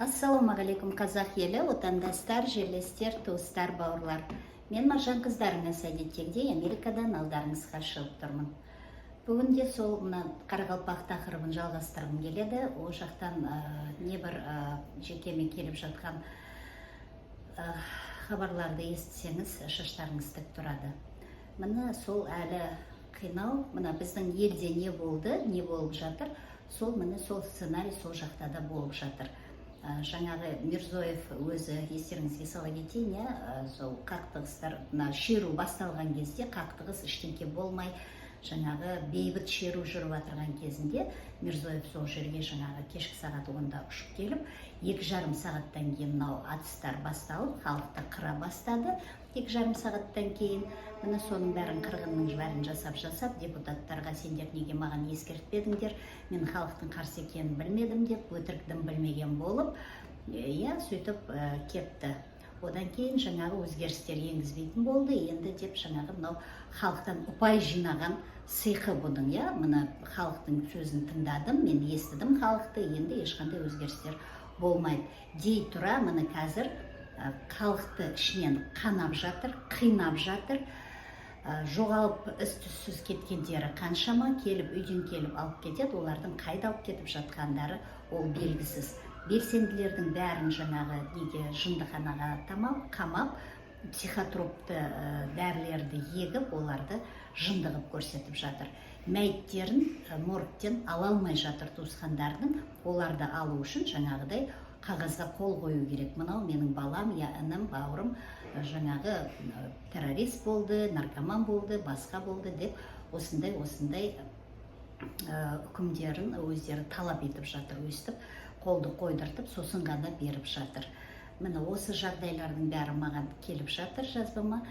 Ассалаумағалейкум, қазақ елі, отандастар, жерлестер, туыстар, бауырлар! Мен Маржан қыздарыңыз, әдеттегідей Америкадан алдарыңызға шығып тұрмын. Бүгін де сол мына қарақалпақ тақырыбын жалғастырғым келеді. Ол жақтан небір жекеме келіп жатқан хабарларды естісеңіз, шаштарыңыз тік тұрады. Міне, сол әлі қинау. Мына біздің елде не болды, не болып жатыр, сол, міне, сол сценарий сол жақта да болып жатыр. Жаңағы Мирзоев өзі, естеріңізге сала кетейін, иә, сол қақтығыстар, мына шеру басталған кезде, қақтығыс ештеңке болмай, жаңағы бейбіт шеру жүріп жатырған кезінде Мирзоев сол жерге жаңағы кешкі сағат 10-да ұшып келіп, 2,5 сағаттан кейін мынау атыстар басталып, халықты қыра бастады 2,5 сағаттан кейін. Міне, соның бәрін, қырғынның бәрін жасап жасап, депутаттарға: «Сендер неге маған ескертпедіңдер? Мен халықтың қарсы екенін білмедім», – деп, өтірік дым білмеген болып, иә, сөйтіп кетті. Одан кейін жаңағы өзгерістер енгізбейтін болды енді деп, жаңағы мынау халықтан ұпай жинаған сиқы бұның, иә. Мына халықтың сөзін тыңдадым, мен естідім халықты, енді ешқандай өзгерістер болмайды дей тұра, міне, қазір халықты ішінен қанап жатыр, қинап жатыр. Жоғалып, із түзсіз кеткендері қаншама, келіп, үйден келіп алып кетеді. Олардың қайда алып кетіп жатқандары, ол белгісіз. Белсенділердің бәрін жаңағы неге, жындыханаға тамап, қамап, психотропты дәрілерді егіп, оларды жынды қылып көрсетіп жатыр. Мәйіттерін моргтен ала алмай жатыр туысқандарының. Оларды алу үшін жаңағыдай қағазға қол қою керек: мынау менің балам я інім, бауырым, жаңағы террорист болды, наркоман болды, басқа болды деп, осындай осындай үкімдерін өздері талап етіп жатыр. Өстіп қолды қойдыртып, сосын ғана беріп жатыр. Міне, осы жағдайлардың бәрі маған келіп жатыр жазбама.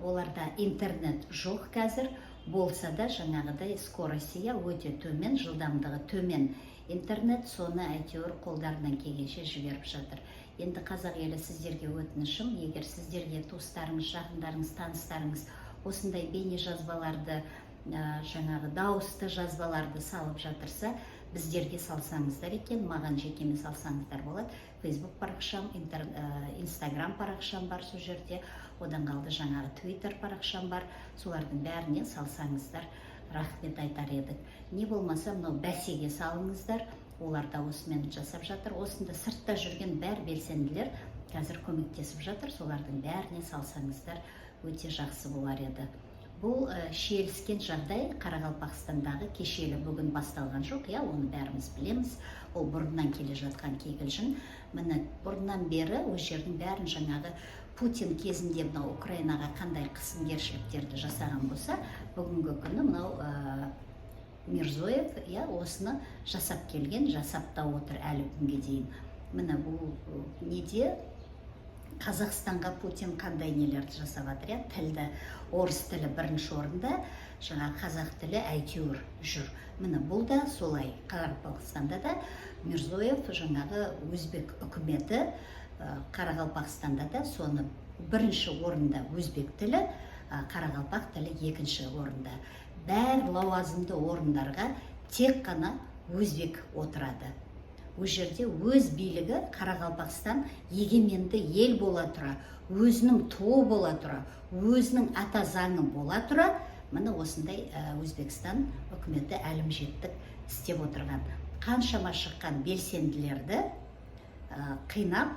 Оларда интернет жоқ қазір, болса да жаңағыдай скорости, иә, өте төмен, жылдамдығы төмен интернет. Соны әйтеуір қолдарынан келгенше жіберіп жатыр. Енді, қазақ елі, сіздерге өтінішім: егер сіздерге туыстарыңыз, жақындарыңыз, таныстарыңыз осындай бейне жазбаларды, жаңағы дауысты жазбаларды салып жатырса, біздерге салсаңыздар екен. Маған жекеме салсаңыздар болады. Фейсбук парақшам, Инстаграм парақшам бар сол жерде, одан қалды жаңағы Твиттер парақшам бар. Солардың бәріне салсаңыздар, рахмет айтар едік. Не болмаса мынау бәсеге салыңыздар, олар да осымен жасап жатыр. Осында сыртта жүрген бәр белсенділер қазір көмектесіп жатыр. Солардың бәріне салсаңыздар, өте жақсы болар еді. Бұл шиеліскен жағдай Қарақалпақстандағы кешелі бүгін басталған жоқ, иә, оны бәріміз білеміз. Ол бұрыннан келе жатқан кикілжің. Міне, бұрыннан бері ол жердің бәрін жаңағы Путин кезінде мынау Украинаға қандай қысымгершіліктерді жасаған болса, бүгінгі күні мынау Мирзоев, иә, осыны жасап келген, жасап та отыр әлі күнге дейін. Міне, бұл неде Қазақстанға Путин қандай нелерді жасап жатыр, иә? Тілді, орыс тілі бірінші орында, жаңа қазақ тілі әйтеуір жүр. Міне, бұл да солай. Қарақалпақстанда да Мирзоев, жаңағы өзбек үкіметі, Қарақалпақстанда да соны бірінші орында өзбек тілі, қарақалпақ тілі екінші орында. Бәр лауазымды орындарға тек қана өзбек отырады. Ол жерде өз билігі, Қарақалпақстан егеменді ел бола тұра, өзінің туы бола тұра, өзінің ата заңы бола тұра, міне, осындай Өзбекстан үкіметі әлімжеттік істеп отырған. Қаншама шыққан белсенділерді қинап,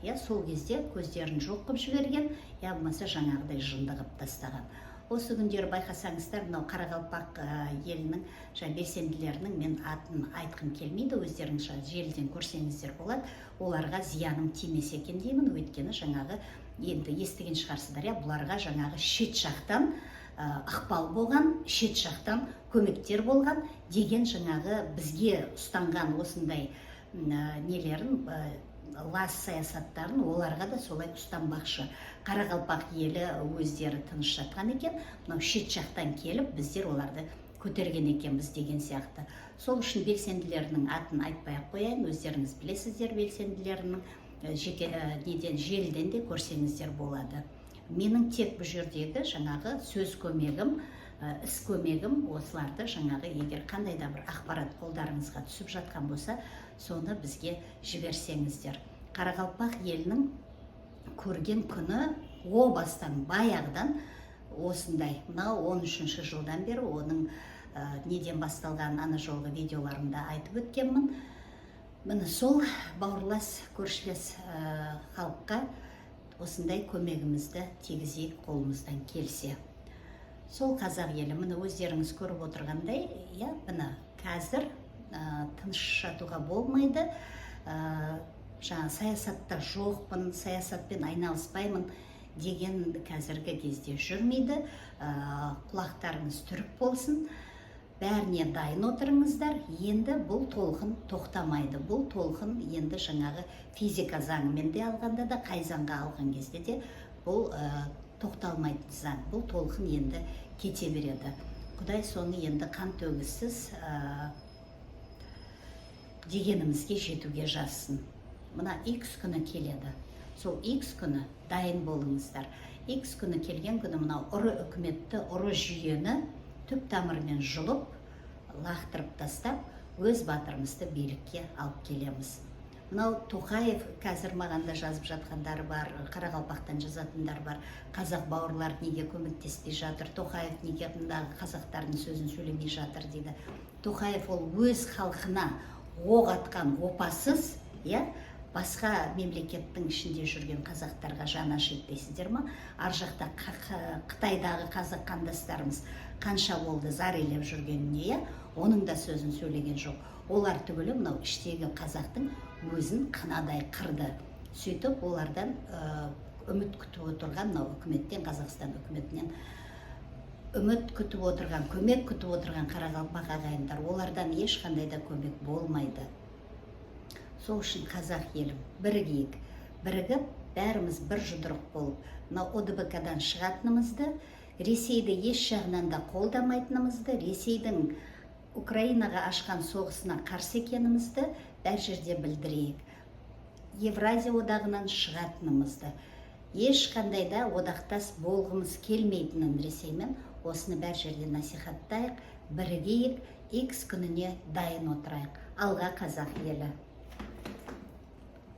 иә, сол кезде көздерін жоқ қылып жіберген, я болмаса жаңағыдай жынды қылып тастаған. Осы күндері байқасаңыздар, мынау қарақалпақ елінің жаңа белсенділерінің, мен атын айтқым келмейді, өздеріңіз жаңа желіден көрсеңіздер болады, оларға зияным тимесе екен деймін. Өйткені жаңағы енді естіген шығарсыздар, иә, бұларға жаңағы шет жақтан ықпал болған, шет жақтан көмектер болған деген, жаңағы бізге ұстанған осындай нелерін, лас саясаттарын оларға да солай ұстанбақшы. Қарақалпақ елі өздері тыныш жатқан екен, мынау шет жақтан келіп біздер оларды көтерген екенбіз деген сияқты. Сол үшін белсенділерінің атын айтпай ақ қояйын, өздеріңіз білесіздер белсенділерінің, жеке неден, желіден де көрсеңіздер болады. Менің тек бұл жердегі жаңағы сөз көмегім Іс көмегім осыларды, жаңағы, егер қандай да бір ақпарат қолдарыңызға түсіп жатқан болса, соны бізге жіберсеңіздер. Қарақалпақ елінің көрген күні о бастан, баяғыдан осындай. Мынау 13 жылдан бері оның неден басталғанын ана жолғы видеоларымда айтып өткенмін. Міне, сол бауырлас, көршілес халыққа осындай көмегімізді тигізейік қолымыздан келсе. Сол, қазақ елі, міне, өздеріңіз көріп отырғандай, иә, міне, қазір тыныш жатуға болмайды. Жаңа саясатта жоқпын, саясатпен айналыспаймын деген қазіргі кезде жүрмейді. Құлақтарыңыз түрік болсын, бәріне дайын отырыңыздар. Енді бұл толқын тоқтамайды. Бұл толқын енді жаңағы физика заңымен де алғанда да, қай заңға алған кезде де, бұл тоқталмайтын заң. Бұл толқын енді кете береді. Құдай соны енді қан төгіссіз дегенімізге жетуге жазсын. Мына X күні келеді, сол X күні дайын болыңыздар. X күні келген күні мынау ұры үкіметті, ұры жүйені түп тамырымен жұлып, лақтырып тастап, өз батырымызды билікке алып келеміз. Мынау Тоқаев, қазір маған да жазып жатқандары бар, Қарақалпақтан жазатындар бар: «Қазақ бауырлар неге көмектеспей жатыр? Тоқаев неге мындағы қазақтардың сөзін сөйлемей жатыр?» – дейді. Тоқаев ол өз халқына оқ атқан опасыз, иә. Басқа мемлекеттің ішінде жүрген қазақтарға жаны ашиды дейсіздер ма? Ар жақта Қытайдағы қазақ қандастарымыз қанша болды зар илеп жүргеніне, иә, оның да сөзін сөйлеген жоқ. Олар түгілі, мынау іштегі қазақтың өзін қынадай қырды. Сөйтіп олардан үміт күтіп отырған, мынау үкіметтен, Қазақстан үкіметінен үміт күтіп отырған, көмек күтіп отырған қарақалпақ ағайындар, олардан ешқандай да көмек болмайды. Сол үшін, қазақ елім, бірігейік. Бірігіп, бәріміз бір жұдырық болып, мынау ОДБК дан шығатынымызды, Ресейді еш жағынан да қолдамайтынымызды, Ресейдің Украинаға ашқан соғысына қарсы екенімізді бәр жерде білдірейік. Евразия одағынан шығатынымызды, ешқандай да одақтас болғымыз келмейтінін Ресеймен, осыны бәр жерде насихаттайық, бірігейік, X күніне дайын отырайық. Алға, қазақ елі!